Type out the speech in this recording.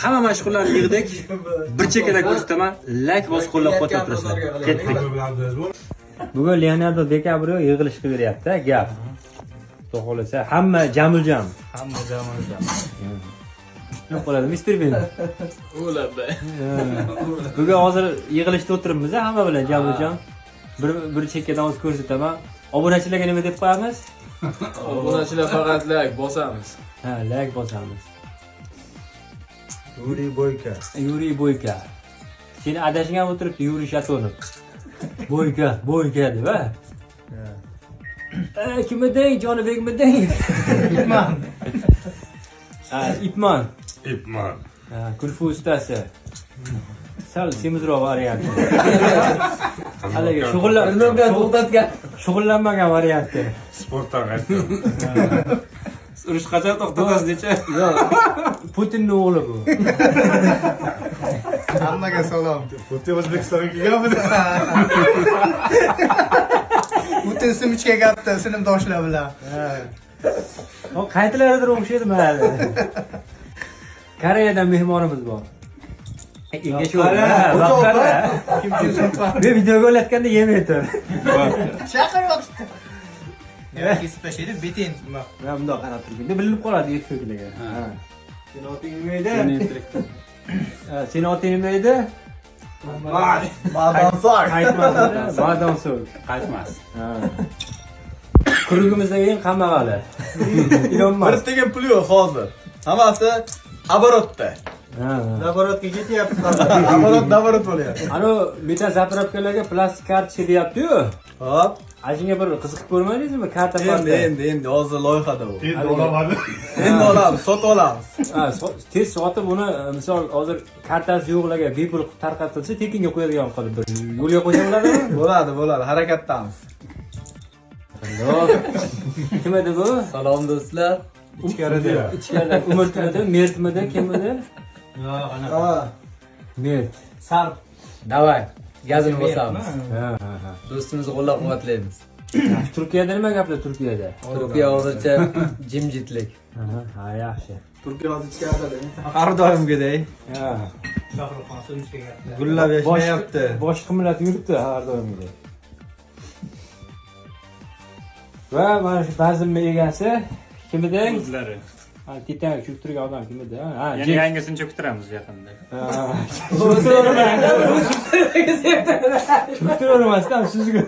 Hamma mashhurlarni yig'dik. Bir chekkadan ko'rsataman. Like bosib qo'llab-quvvatlab turasizlar. Ketdik. Bugun Leonardo DiCaprio yig'ilish qilib beryapti, gap. Xudo xohlasa, hamma jamul-jam. Hamma jamul-jam. Nima qiladi, Mr. Bean? Bugun hozir yig'ilishda o'tiribmiz hamma bilan jamul-jam. Bir chekkadan hozir ko'rsataman. Obunachilarga nima deb qo'yamiz? Obunachilar faqat like bosamiz. Ha, like bosamiz. Yuriy Boyka. Yuriy Boyka. Seni adashgan o'tiribdi Yuriy Shatonov. Boyka, Boyka deb, ha? Kim eding? Jonibekmiding? Ipman. Ha, Ipman. Ipman. Ha, kulfu ustasi. Sal semizroq varianti. Haligi to'xtatgan. shug'ullanmagan varianti. Sportdan qaytdim. Urush qachon to'xtatasiz necha? Yo'q, Putinning o'g'li bu. Hammaga salom. Putin O'zbekistonga kelganmidi? Putin simichga gapdi sinfdoshlar bilan. O qaytilardir o'xshaydi mana. Koreyadan mehmonimiz bor. Enga Qara. Men videoga olayotganda yemay tur. Chaqir yotibdi. Kesib tashlaydi, betin nima. Men bundoq qarab turganda bilinib qoladi erkaklarga. Ha. Seni oting nima edi? Ha, seni oting nima edi? Badonsoy. Qaytmas. Badonso'k. Qaytmas. Ha. Kurugimizdan keyin qammag'ali. Ilon Bir Musk. tiyin pul yo'q hozir. Hammasi оборот da. Ha. Наоборот ga ketyapti. Оборот наоборот bo'lyapti. Ano meta заправка larga plastik kartochka deyapti-yu. Hop. Ana shunga bir qiziqib ko'rmadingizmi? Karta Endi endi endi hozir loyihada u. Endi olamadim. Endi olamiz, sotib olamiz. Ha, tez sotib uni misol hozir kartasi yo'qlarga bepul qilib tarqatilsa tekinga qo'yadigan qilib bir yo'lga qo'ysa bo'ladimi? Bo'ladi, bo'ladi, harakatdamiz. Yo'q. Kim edi bu? Salom do'stlar. Ichkarida. Ichkarida Umrtmidi, Mertmidi, kim edi? Ha, Mert. Sarp. Davay, gazini bosamiz. Ha, ha, ha. Do'stimizni qo'llab-quvvatlaymiz. Turkiyada nima gaplar Turkiyada? Turkiya hozircha jimjitlik. Ha, ha, yaxshi. Turkiya hozir ichkarida. Har doimgidek Ha. Shohruxxon simichga gapdi. gullab yashnayapti. Boshqa millat yuribdi har doimgidek. Va mana shu bazmni egasi kim edi? O'zlari. Ha, Titanik tushib turgan odam kim edi? Ha, Yana Jek. yangisini cho'ktiramiz yaqinda. Cho'ktiravermasdan suzgu.